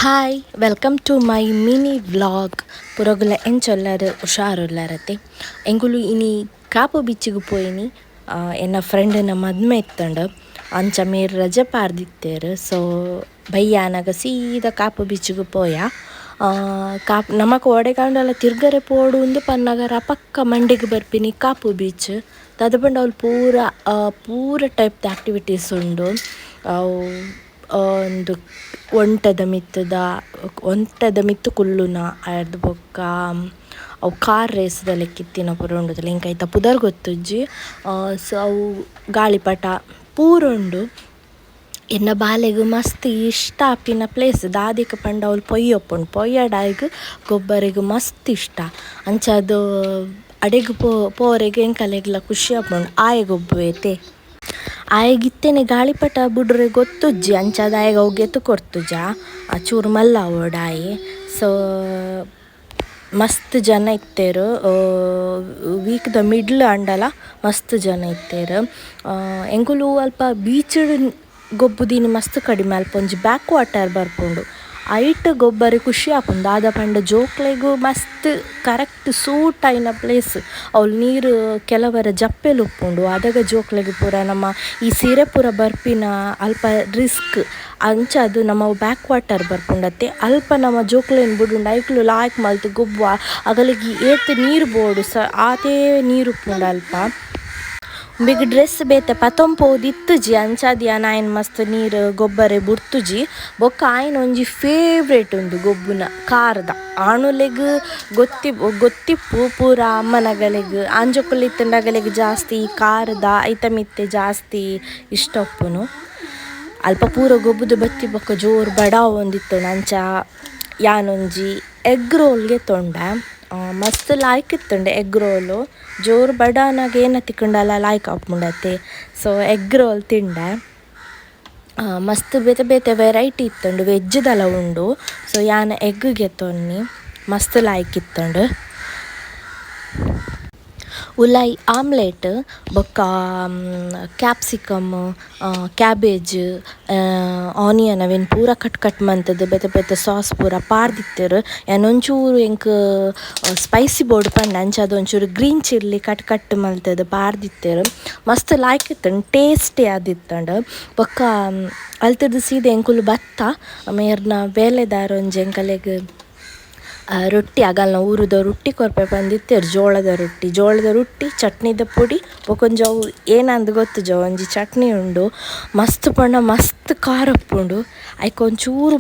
Hi, welcome to my mini vlog. ಪುರಗುಲ ಎಂಚೊಲ್ಲರು ಹುಷಾರುಲ್ಲರತೆ. ಎಂಗುಲು ಇನಿ ಕಾಪು ಬೀಚಿಗೆ ಪೋಯಿನಿ. ಎನ್ನ ಫ್ರೆಂಡ್ನ ಮದ್ಮೆ ಇತ್ತಂಡು, ಅಂಚ ಮೇರ್ ರಜೆ ಪಾರ್ದಿತ್ತೇರು. ಸೊ ಬಯ್ಯಾನಗ ಸೀದಾ ಕಾಪು ಬೀಚಿಗೆ ಪೋಯ. ಕಾಪು ನಮಕ್ ಓಡೆಗಾಂಡಲ ತಿರ್ಗರೆ ಪೋಡು ಉಂದು ಪನ್ನಗ ರಪಕ್ಕ ಮಂಡಿಗೆ ಬರ್ಪಿನಿ ಕಾಪು ಬೀಚ್. ತದಪಂಡ ಅವ್ಲು ಪೂರ ಪೂರ ಟೈಪ್ ದ ಆಕ್ಟಿವಿಟೀಸ್ ಉಂಡು. ಅವು ಒಂದು ಒಂಟೆದ ಮಿತ್ತದ ಒಂಟೆದ ಮಿತ್ತು ಕುಲ್ಲುನ, ಅರ್ದ್ ಬೊಕ್ಕ ಅವು ಕಾರ್ ರೇಸ್ದ ಲೆಕ್ಕಿತ್ತಿನ ಪೂರ ಉಂಡು. ಎಂಕ್ ಐತ ಪುದರ್ ಗೊತ್ತುಜ್ಜಿ. ಸೊ ಅವು ಗಾಳಿಪಟ ಪೂರ ಉಂಡು. ಎನ್ನ ಬಾಲೆಗ್ ಮಸ್ತ್ ಇಷ್ಟ ಆಪಿನ ಪ್ಲೇಸ್ ದಾದಿಕ ಪಂಡ ಅವ್ಲು ಪೊಯ್ಯೊಪ್ಪುಂಡು. ಪೊಯ್ಯಡಾಯ್ಗ್ ಗೊಬ್ಬರಿಗ್ ಮಸ್ತ್ ಇಷ್ಟ. ಅಂಚಾದ್ ಅಡೆಗ್ ಪೋರೆಗ್ ಎಂಕಲೆಗ್ಲ ಖುಷಿ ಆಪುಂಡು. ಆಯೆ ಗೊಬ್ಬುವೇತೆ. ಆಯೆಗಿತ್ತೇನೆ ಗಾಳಿಪಟ ಬುಡ್ರೆ ಗೊತ್ತುಜ್ಜಿ, ಅಂಚಾದ್ ಆಯೆಗ್ ಅವು ಗೆತು ಕೊರ್ತುಜ. ಚೂರು ಮಲ್ಲ ಆವೊಡಾಯೆ. ಸೊ ಮಸ್ತ್ ಜನ ಇತ್ತೆರ್. ವೀಕ್ ದ ಮಿಡ್ಲ್ ಆಂಡಲ ಮಸ್ತ್ ಜನ ಇತ್ತೆರ್. ಎಂಕುಲು ಅಲ್ಪ ಬೀಚ್ ಗೊಬ್ಬುದಿನಿ ಮಸ್ತ್ ಕಡಿಮೆ. ಅಲ್ಪ ಒಂಜಿ ಬ್ಯಾಕ್ ವಾಟರ್ ಬರ್ಪುಂಡು, ಐಟ್ ಗೊಬ್ಬರೆ ಖುಷಿ ಆಪುಂಡು. ದಾದ ಪಂಡ ಜೋಕ್ಲೆಗ್ ಮಸ್ತ್ ಕರೆಕ್ಟ್ ಸೂಟ್ ಆಯಿನ ಪ್ಲೇಸ್ ಅವ್ಲು. ನೀರು ಕೆಲವರ ಜಪ್ಪೆಲು ಉಪ್ಪುಂಡು, ಅದಗ ಜೋಕ್ಲೆಗ್ ಪೂರ ನಮ್ಮ ಈ ಸೀರೆ ಪೂರ ಬರ್ಪಿನ ಅಲ್ಪ ರಿಸ್ಕ್. ಅಂಚಾದ್ ನಮ್ಮ ಬ್ಯಾಕ್ ವಾಟರ್ ಬರ್ಪುಂಡತ್ತೆ, ಅಲ್ಪ ನಮ್ಮ ಜೋಕ್ಲೆನ್ ಬುಡುಂಡು ಐಕ್ಲು ಲಾಯ್ಕ್ ಮಲ್ತ್ ಗೊಬ್ಬುವ. ಅಗಲಿಗೆ ಏತ್ ನೀರು ಬೋಡು ಸ ಆತೇ ನೀರು ಉಪ್ಪುಂಡು ಅಲ್ಪ. ಉಂಬೆಗ್ ಡ್ರೆಸ್ ಬೇತೆ ಪತೊಂಪೋದಿತ್ತುಜಿ, ಅಂಚಾದ್ ಯಾನ್ ಆಯನ್ ಮಸ್ತ್ ನೀರು ಗೊಬ್ಬರೆ ಬುಡ್ತುಜಿ. ಬೊಕ್ಕ ಆಯನ ಒಂಜಿ ಫೇವ್ರೇಟ್ ಉಂದು ಗೊಬ್ಬುನ ಕಾರ್ದ. ಆಣುಲೆಗ್ ಗೊತ್ತಿಪ್ಪು ಪೂರ ಅಮ್ಮನಗಲೆಗ್ ಆಂಜೋಕುಲು ಇತ್ತುಂಡಗಲೆಗ್ ಜಾಸ್ತಿ ಕಾರ್ದ ಐತ ಮಿತ್ತೆ ಜಾಸ್ತಿ ಇಷ್ಟ ಉಪ್ಪುನು. ಅಲ್ಪ ಪೂರ ಗೊಬ್ಬುದು ಬತ್ತಿ ಬೊಕ್ಕ ಜೋರು ಬಡಾವೊಂದಿತ್ತು. ಅಂಚ ಯಾನೊಂಜಿ ಎಗ್ ರೋಲ್ಗೆ ತೊಂಡೆ. ಮಸ್ತ್ ಲಾಯ್ಕ್ ಇತ್ತುಂಡು ಎಗ್ ರೋಲು. ಜೋರು ಬಡಾನಾಗ ಏನ ತಿಕ್ಕುಂಡಲ ಲಾಯ್ಕ್ ಆಪುಂಡತೆ. So egg roll ತಿಂಡೆ. ಮಸ್ತ್ ಬೇತೆ ಬೇತೆ ವೆರೈಟಿ ಇತ್ತುಂಡು, ವೆಜ್ದಲ ಉಂಡು. ಸೊ ಯಾನ್ ಎಗ್ಗೆ ತೊನ್ನಿ, ಮಸ್ತ್ ಲಾಯ್ಕ್ ಇತ್ತುಂಡು. ಉಲಾಯಿ ಆಮ್ಲೆಟ್ ಬೊಕ್ಕ capsicum, cabbage, onion ಅವೆನ್ ಪೂರ ಕಟ್ ಕಟ್ ಮಂತುದು ಬೇತೆ ಬೇತೆ ಸಾಸ್ ಪೂರ ಪಾರ್ದಿತ್ತೆರ್. ಯಾನ್ ಒಂಚೂರು ಎಂಕ್ ಸ್ಪೈಸಿ ಬೋಡು ಪಂಡ ಅಂಚಾದ್ ಒಂಚೂರು green chilli cut cut ಮಲ್ತುದು ಪಾರ್ದಿತ್ತೆರ್. ಮಸ್ತ್ ಲಾಯ್ಕ್ ಇತ್ತುಂಡು, ಟೇಸ್ಟಿ ಆದಿತ್ತುಂಡು. ಬೊಕ್ಕ ಅಲ್ತುದು ಸೀದಾ ಎಂಕುಲು ಬತ್ತ ಮೇರ್ನ ಬೇಲೆದಾರ್ ಒಂಜಿ ಎಂಕಲೆಗ್ ರೊಟ್ಟಿ ಅಗಲ್ನ ಊರುದ ರೊಟ್ಟಿ ಕೊರ್ಪೆ ಪಂದಿತ್ತೆರ್. ಜೋಳದ ರೊಟ್ಟಿ, ಜೋಳದ ರೊಟ್ಟಿ, ಚಟ್ನಿದ ಪೊಡಿ, ಬೊಕೊಂಜಿ ಅವು ಏನಂದ್ ಗೊತ್ತುಜ ಒಂಜಿ ಚಟ್ನಿ ಉಂಡು. ಮಸ್ತ್ ಪಂಡ ಮಸ್ತ್ ಖಾರ ಉಪ್ಪುಂಡು. ಐಕ್ ಒಂಚೂರು